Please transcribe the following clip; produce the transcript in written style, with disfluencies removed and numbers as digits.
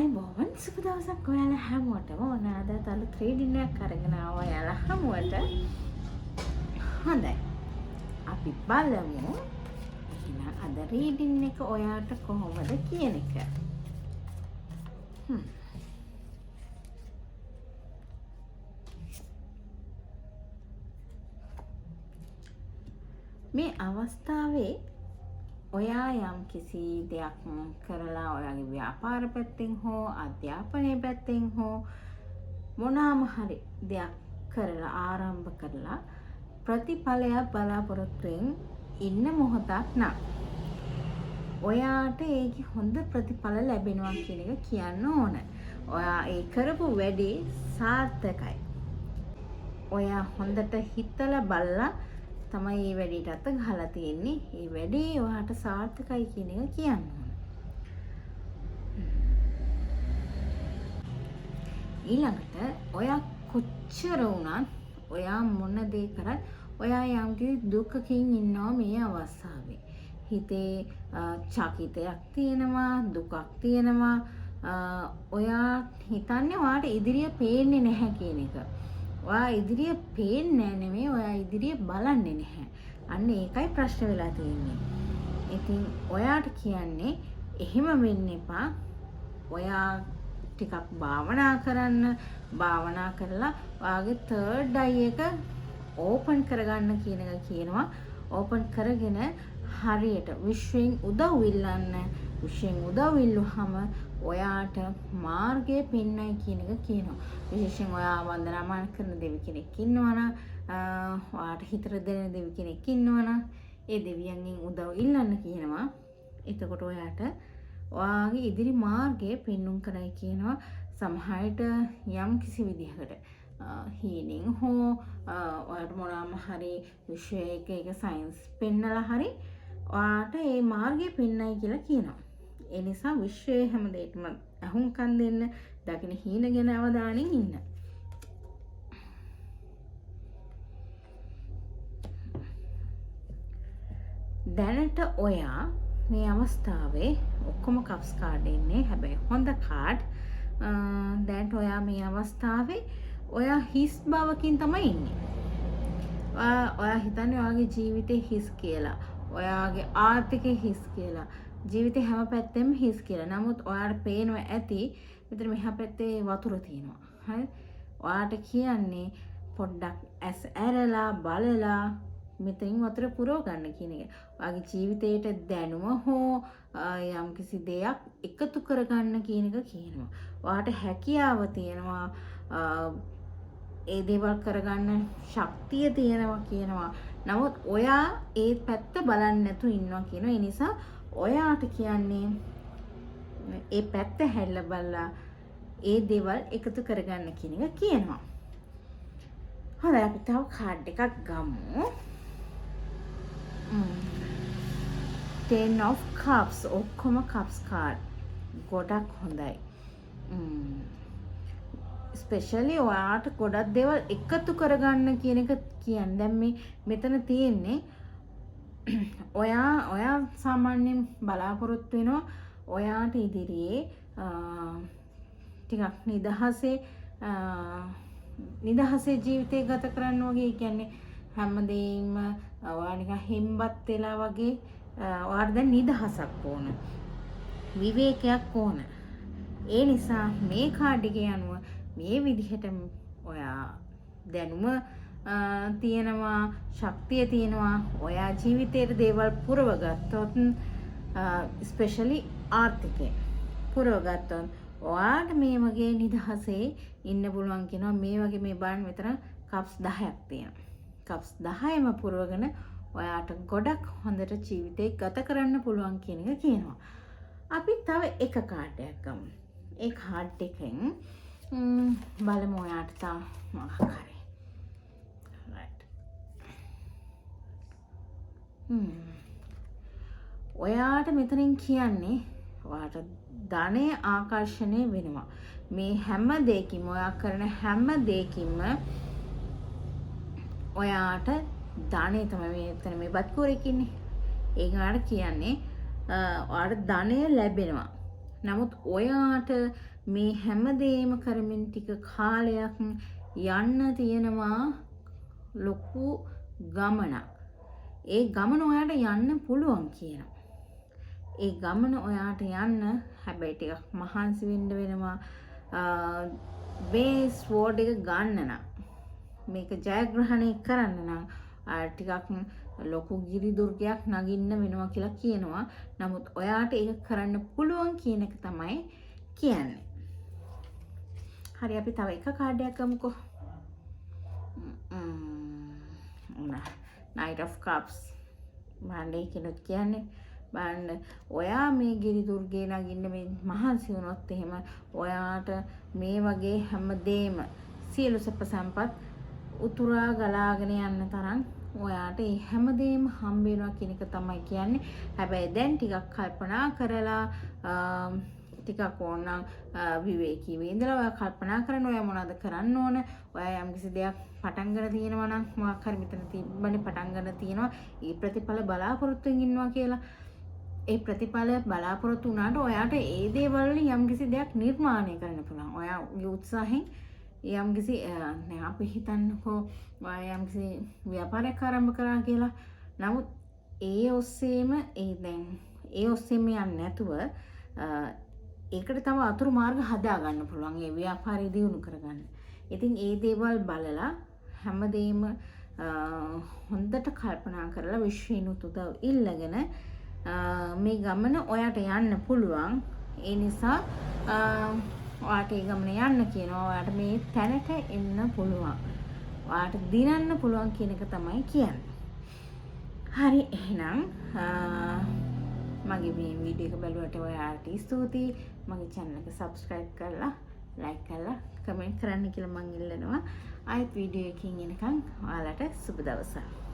ආයුබෝවන්, සුබ දවසක් ඔයාලා හැමෝටම. ඔන්න අදත් අලුත් රීඩින් එකක් අරගෙන ආවා ඔයාලා හමුවට. හොඳයි. අපි බලමු එහෙනම් අද රීඩින් එක ඔයාට කොහොමද කියන එක. මේ අවස්ථාවේ ඔයා යම් කිසි දෙයක් කරලා ඔයාගේ ව්‍යාපාර පැත්තෙන් හෝ අධ්‍යාපනය පැත්තෙන් හෝ මොනාම හරි දෙයක් කරලා ආරම්භ කරලා ප්‍රතිඵලයක් බලාපොරොත්තුවෙන් ඉන්න මොහොතක් නම් ඔයාට ඒකේ හොඳ ප්‍රතිඵල ලැබෙනවා කියන එක කියන්න ඕන. ඔයා ඒ කරපු වැඩේ සාර්ථකයි. ඔයා හොඳට හිතලා බලලා තමයි මේ වැඩේට අත ගහලා තියෙන්නේ. මේ වැඩේ ඔයාට සාර්ථකයි කියන එක කියන්න ඕන. ඊළඟට ඔයා කොච්චර වුණත් ඔයා මොන දේ කරත් ඔයා යම්කිසි දුකකින් ඉන්නවා මේ අවස්ථාවේ. හිතේ චකිතයක් තියෙනවා, දුකක් තියෙනවා. ඔයා හිතන්නේ ඔයාට ඉදිරිය පේන්නේ නැහැ කියන එක. ඔයා ඉදිරිය පේන්නේ නෑ නෙමෙයි, ඔයා ඉදිරිය බලන්නේ නැහැ. අන්න ඒකයි ප්‍රශ්න වෙලා තියෙන්නේ. ඉතින් ඔයාට කියන්නේ එහෙම වෙන්න එපා. ඔයා ටිකක් භාවනා කරන්න, භාවනා කරලා ඔයාගේ තර්ඩ් අයි එක ඕපන් කරගන්න කියන එක කියනවා. ඕපන් කරගෙන හරියට විශ්වයෙන් උදව් ඉල්ලන්න. විශ්වයෙන් උදව් ඉල්ලුවහම ඔයාට මාර්ගය පෙන්නයි කියන එක කියනවා. විශේෂයෙන් ඔයා වන්දනාමාන කරන දෙවි කෙනෙක් ඉන්නවනම්, ඔයාට හිතට දැනෙන දෙවි කෙනෙක් ඉන්නවනම් ඒ දෙවියන්ගෙන් උදව් ඉල්ලන්න කියනවා. එතකොට ඔයාට ඔයාගේ ඉදිරි මාර්ගය පෙන්නුම් කරයි කියනවා. සමහර විට යම් කිසි විදිහකට හීනෙන් හෝ ඔයාට මොනවාම හරි විෂයක එක සයන්ස් පෙන්නලා හරි ඔයාට ඒ මාර්ගය පෙන්නයි කියලා කියනවා. ඒ නිසා විශ්වයේ හැම දෙයකම ඇහුම්කන් දෙන්න, දකින හීන ගැන අවධානයෙන් ඉන්න. දැනට ඔයා මේ අවස්ථාවේ ඔක්කොම කප්ස් කාඩ් එන්නේ. හැබැයි හොඳ කාඩ්. දැනට ඔයා මේ අවස්ථාවේ ඔයා හිස් බවකින් තමයි ඉන්නේ. ඔයා හිතන්නේ ඔයාගේ ජීවිතේ හිස් කියලා. ඔයාගේ ආර්ථිකේ හිස් කියලා. ජීවිතේ හැම පැත්තෙම හිස් කියලා. නමුත් ඔයාට පේනවා ඇති මෙතන මෙහා පැත්තේ වතුර තියෙනවා. හරි? ඔයාට කියන්නේ පොඩ්ඩක් ඇස් ඇරලා බලලා මෙතනින් වතුර පුරව ගන්න කියන එක. ඔයාගේ ජීවිතේට දැනුම හෝ යම්කිසි දෙයක් එකතු කරගන්න කියන එක කියනවා. ඔයාට හැකියාව තියෙනවා, ඒ දේවල් කරගන්න ශක්තිය තියෙනවා කියනවා. නමුත් ඔයා ඒ පැත්ත බලන්නේ නැතුව ඉන්නවා කියනවා. ඒ නිසා ඔයාට කියන්නේ ඒ පැත්ත හැරිලා බලලා ඒ දේවල් එකතු කරගන්න කියන එක කියනවා. හොඳයි, අපි තව කාඩ් එකක් ගමු. 10 of cups, ඔක්කොම cups card. ගොඩක් හොඳයි. ස්පෙෂලි ඔයාට ගොඩක් දේවල් එකතු කරගන්න කියන එක කියන්නේ. දැන් මේ මෙතන තියෙන්නේ ඔයා සාමාන්‍යයෙන් බලාපොරොත්තු වෙනවා ඔයාට ඉදිරියේ ටිකක් නිදහසේ ජීවිතය ගත කරන්න වගේ. ඒ කියන්නේ හැමදේම ඔයා නිකන් හෙම්බත් වෙලා වගේ, ඔයාට දැන් නිදහසක් ඕන, විවේකයක් ඕන. ඒ නිසා මේ කාඩ් එකේ අනුව මේ විදිහට ඔයා දැනුම තියෙනවා, ශක්තිය තියෙනවා. ඔයා ජීවිතේට දේවල් පුරව ගත්තොත්, ස්පෙෂලි ආර්ථිකය පුරව ගත්තොත් ඔයාට මේ වගේ නිදහසේ ඉන්න පුළුවන් කියනවා. මේ වගේ මේ බලන්න මෙතන කප්ස් 10ක් තියෙනවා. කප්ස් 10ම පුරවගෙන ඔයාට ගොඩක් හොඳට ජීවිතේ ගත කරන්න පුළුවන් කියන එක කියනවා. අපි තව එක කාඩ් එකක් ගමු. ඒ කාඩ් එකෙන් බලමු ඔයාට තව මොකක් හරි. රයිට්. ඔයාට මෙතනින් කියන්නේ ඔයාට ධනය ආකර්ෂණය වෙනවා. මේ හැම දෙයකින්ම ඔයා කරන හැම දෙයකින්ම ඔයාට ධනය තමයි මේ එතන මේ බත් කූරේ ඉන්නේ. ඒක ඔයාට කියන්නේ ඔයාට ධනය ලැබෙනවා. නමුත් ඔයාට මේ හැමදේම කරමින් ටික කාලයක් යන්න තියෙනවා ලොකු ගමනක්. ඒ ගමන ඔයාට යන්න පුළුවන් කියනවා. ඒ ගමන ඔයාට යන්න හැබැයි ටිකක් මහන්සි වෙන්න වෙනවා. මේ ස්වෝඩ් එක ගන්න නම්, මේක ජයග්‍රහණය කරන්න නම් ටිකක් ලොකු ගිරි දුර්ගයක් නගින්න වෙනවා කියලා කියනවා. නමුත් ඔයාට ඒක කරන්න පුළුවන් කියන එක තමයි කියන්නේ. හරි, අපි තව එක කාඩ් එකක් ගමුකෝ. Knight of Cups. බලන්න, ඒකෙනුත් කියන්නේ බලන්න, ඔයා මේ ගිරි දුර්ගේ නගින්න මේ මහන්සි වුණොත් එහෙම ඔයාට මේ වගේ හැමදේම සියලු සැප සම්පත් උතුරා ගලාගෙන යන්න තරම් ඔයාට ඒ හැමදේම හම්බ වෙනවා කියන එක තමයි කියන්නේ. හැබැයි දැන් ටිකක් කල්පනා කරලා, ටිකක් ඕනනම් විවේකීව ඉඳලා ඔයා කල්පනා කරන්න ඔයා මොනවද කරන්න ඕන. ඔයා යම්කිසි දෙයක් පටන් ගන්න තියෙනවා නම්, මොකක් හරි මෙතන තිබ්බනේ පටන් ගන්න තියෙනවා. ඒ ප්‍රතිඵල බලාපොරොත්තුවෙන් ඉන්නවා කියලා. ඒ ප්‍රතිඵල බලාපොරොත්තු වුණාට ඔයාට ඒ දේවල් වලින් යම්කිසි දෙයක් නිර්මාණය කරන්න පුළුවන්. ඔයාගේ උත්සාහයෙන් යම්කිසි, දැන් අපි හිතන්නකෝ ඔයා යම්කිසි ව්‍යාපාරයක් ආරම්භ කරා කියලා. නමුත් ඒ ඔස්සේම ඒ දැන් ඒ ඔස්සේම යන්නේ නැතුව ඒකට තව අතුරු මාර්ග හදා ගන්න පුළුවන් ඒ ව්‍යාපාරය දියුණු කරගන්න. ඉතින් ඒ දේවල් බලලා හැමදේම හොඳට කල්පනා කරලා විශ්වයිනුත් උදව් ඉල්ලගෙන මේ ගමන ඔයාට යන්න පුළුවන්. ඒ නිසා ඔයාට ඒ ගමන යන්න කියනවා. ඔයාට මේ තැනට එන්න පුළුවන්. ඔයාට දිනන්න පුළුවන් කියන එක තමයි කියන්නේ. හරි, එහෙනම් මගේ මේ වීඩියෝ එක බැලුවට ඔයාලට ස්තුතියි. මගේ channel එක subscribe කරලා, like කරලා, කමෙන්ට් කරන්න කියලා මං ඉල්ලනවා. ආයෙත් වීඩියෝ එකකින් එනකන් ඔයාලට සුබ දවසක්.